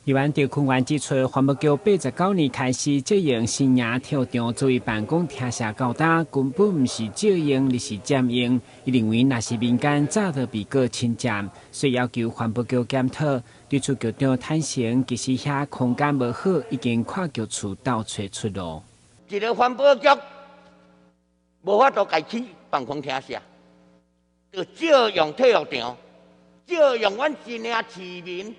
議員趙坤元指出，環保局89年開始借用新營體育場作為辦公廳舍到今，根本毋是借用，而是佔用。伊認為，若是民間早就被告侵佔，所以要求環保局檢討。對此局長坦承，其實遐空間無好，已經跨局處鬥揣出路。一个環保局無法度共起辦公廳舍，就借用體育場，借用阮新營市民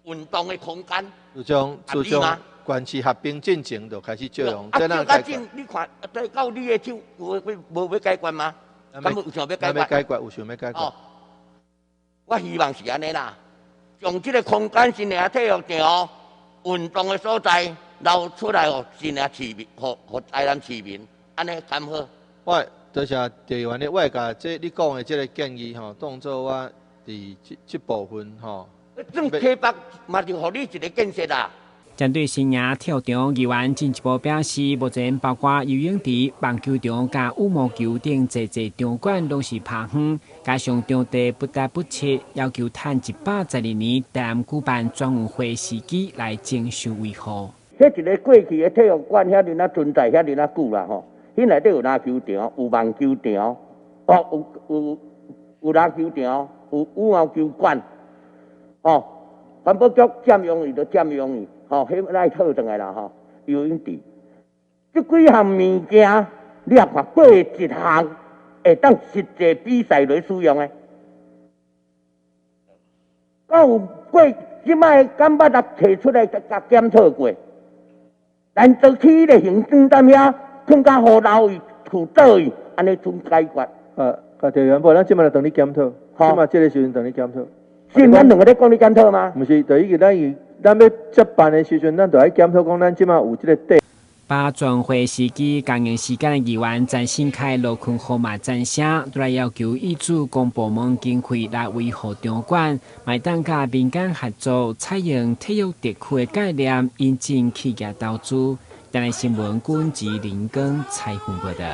運動的空間。自從縣市合併進前就開始借用，啊，借較緊，你看，到你的手有無欲解決嗎？敢有想欲解決？解決，有想欲解決。哦，我希望是按呢啦，將這个空間新營體育場運動的所在留出來，予新營市民，予台南市民，按呢敢好？我多謝鄭議員，你我會共這你講的這个建議吼，當做我佇這這部分吼。算溪北嘛，就予你一个建設啦。針對新營體育場，議員進一步表示，目前包括游泳池、網球場佮羽毛球等濟濟場館攏是拋荒，加上場地不達不切，要求趁112年台南舉辦全運會時機來整修維護。彼一个過去的體育館遐爾仔存在遐爾仔久啦吼，彼內底有籃球場、有網球場，哦，有籃球場、有羽毛球館。哦，環保局佔用伊就佔用伊，吼，彼來討轉來啦吼，游泳池，這幾項物件，你也看佗一項會當實際比賽來使用的？敢有過這擺敢捌來提出來共檢討過？咱做起彼个行政站遐，囥甲雨漏去、厝倒去，按呢賰解決。啊，鄭議員，無咱這擺來當你檢討，這擺這个時陣當你檢討。是咱兩个咧講你檢討嗎？毋是，就已經咱伊，咱欲接辦的時陣，咱就愛檢討講，咱這擺有這个底。把全運會時機共用時間的議員陳新開、羅坤豪嘛贊成，都來要求挹注公部門經費來維護場館，嘛會當佮民間合作，採用體育特區的概念，引進企業投資。台南新聞，郭吉林根採訪報道。